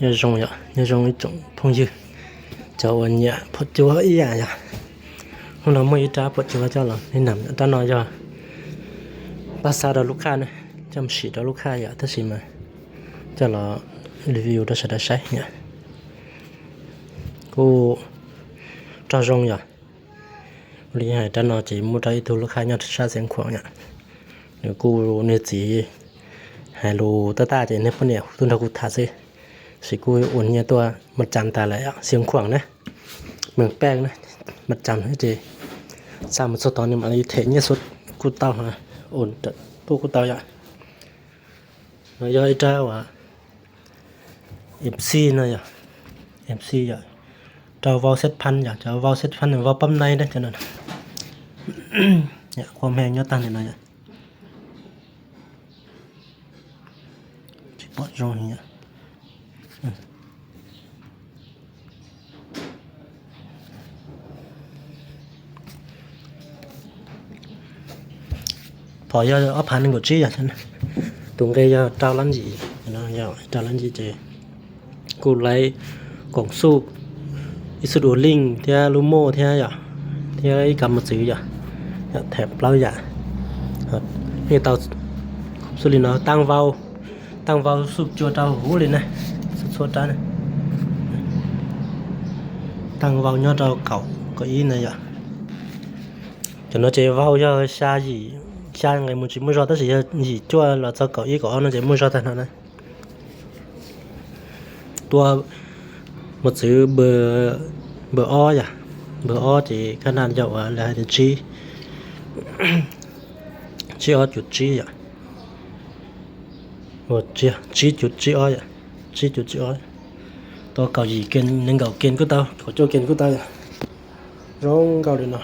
Nyob zoo yom, nyob zoo ib tsoom phooj ywg, cov uas nyiam phom cuab ib yam yom. Hnub no muaj ib rab phom cuab coj los, rab no yog pab xa rau lub khaj na, coj mus sim rau lub khaj yom, tab sis mas coj los review rau sawv daws saib yom. Kuj rog zoo yom. Li hais rab no ces muaj rau ib tug lub khaj nyob sab Xeev Khuam yom. Nws kuj, nws txiv hais lus tab taj ces nws poj niam hu tuaj nrog kuv tham xwb, sis kuj ua nyiaj tuaj Mab Cas tas lawm, Xeev Khuam na, Mường Pek na, Mab Cas ces xa mus txog tod nws mam li them nyiaj xwb kuj tau, ua tuaj kuj tau yom. No yog ib rab uas MC no yom, MC yom, rau vau xet phab yom, cov vau xet phab nws vau pab nai na cov no. Qhua me nyob tag ntawm no yom. Tsis pom zoo li. Phom yog ob phav nees nkaum tsib yom. Tus nqe yog rau lab ntsis, rau lab ntsis ces kuj laib koom xuj, ib xuj dua leej thiab lub moj thiab yom, thiab ib kav mos txwv yom, yom them plaub yam. Nej tau xuj li no, taaj vau, taaj vau xuj cua rau huv li na, xuj txhua rab na. Taaj vau nyob rau kaum, kaum ib na yom. Cov no ces vau yog xya yim, xya nqe mus tsis muaj zog, tab sis yog yim cuaj los txog kaum ib kaum ob no ces muaj zog tag no na. Tua mos txwv npawb ob yom, npawb ob ces khaj naj yog uas lawv hais tias tsib, tsib ob cuv tsib yom. Tsib cuv tsib ob yom, tsib cuv tsib ob. Tua kaum yim ke, nees nkaum ke kuj tau, kaum cuaj ke kuj tau yom. Zoo nkauj li no.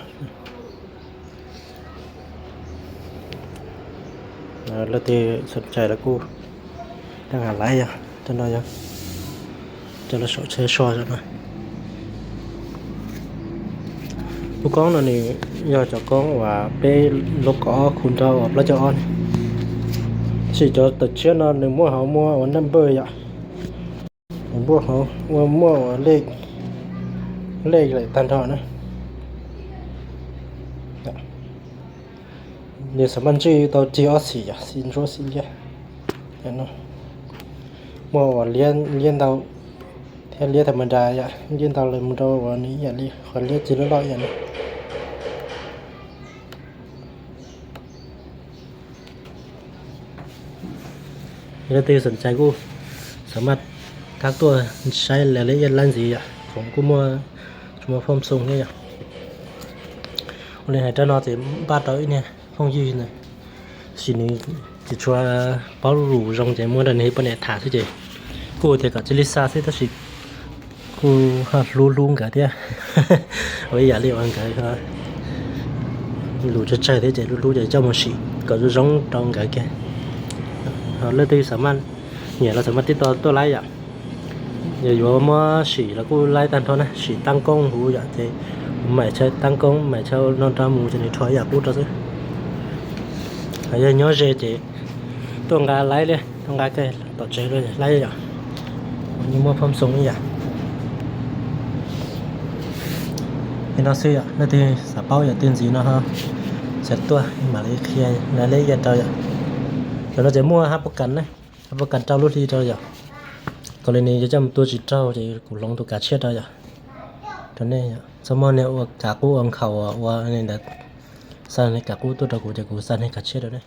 Leej twg xom cai los kuj tau hais laib yog, cov no yog cov los saum tsheb so no. Lub koob no nws yog cov koob uas peb lub kaum ob khu nrog uas plaub caug ob ne. Tab sis cov tawm tshiab no nws muaj hauv muaj uas number yom. Nws muaj hauv ua muaj uas lej, lej lawm tag nrho na. Nws xam maj ntswj tau cig ob xim yom, xim ntsuab xim liab. Muaj uas liab ntau thiab liab tham ma da yom, liab ntau lawm mus rau uas nws ib yam li qhov liab cig loj loj ib yam no. Leej twg xom cai kuj xam maj thab tuaj saib lawv lub ib lab ntxiv yom, khoom kuj muaj, tsis muaj phoj xoo thiab yom. Ua li hais rab no ces npaj rau ib niag phooj ywg ntawd, sis nws tsis tshua paub lus zoo ces muab rau nws poj niam tham xwb ces kuj tias kom cia li xa xwb tab sis kuj ho hlub hlub nkawd thiab. Ua ib yam li uas nkawd lus tsawg tsawg thiab ces hlub hlub ces coj mus sim kom zoo zoo rau nkawd kiag. Ho leej twg xam maj nyiam los xam maj tib tau tuaj laib yom. Yog yuav muab sim los kuj laib tag nrho na, sim taab koob huv yom ces kuv mam tshaj taab koob mam tshaj no rau mus ces nws rho ib yam qub rau xwb. Yog nyob ze ces tuaj nqa laib li, tuaj nqa kawg tom tsev li laib yom. Yeej muaj phoj xoo ib yam. Li no xwb yom, leej twg xav paub yam twg ntxiv no ho txawm tuaj mam li qhia lawv li ib yam rau yom. Cov no ces muaj hab pab kas na, hab pab kas rau lub hli rau yom. Kom li nws yuav coj mus tua tsis raug ces kuv hloov tus kav tshiab rau yom. Rau nej txhob muab niag ua kav qub ua nkhaus ua li ntawd, xa niag kav qub tuaj rau kuv ces kuv xa niag kav tshiab rau nej.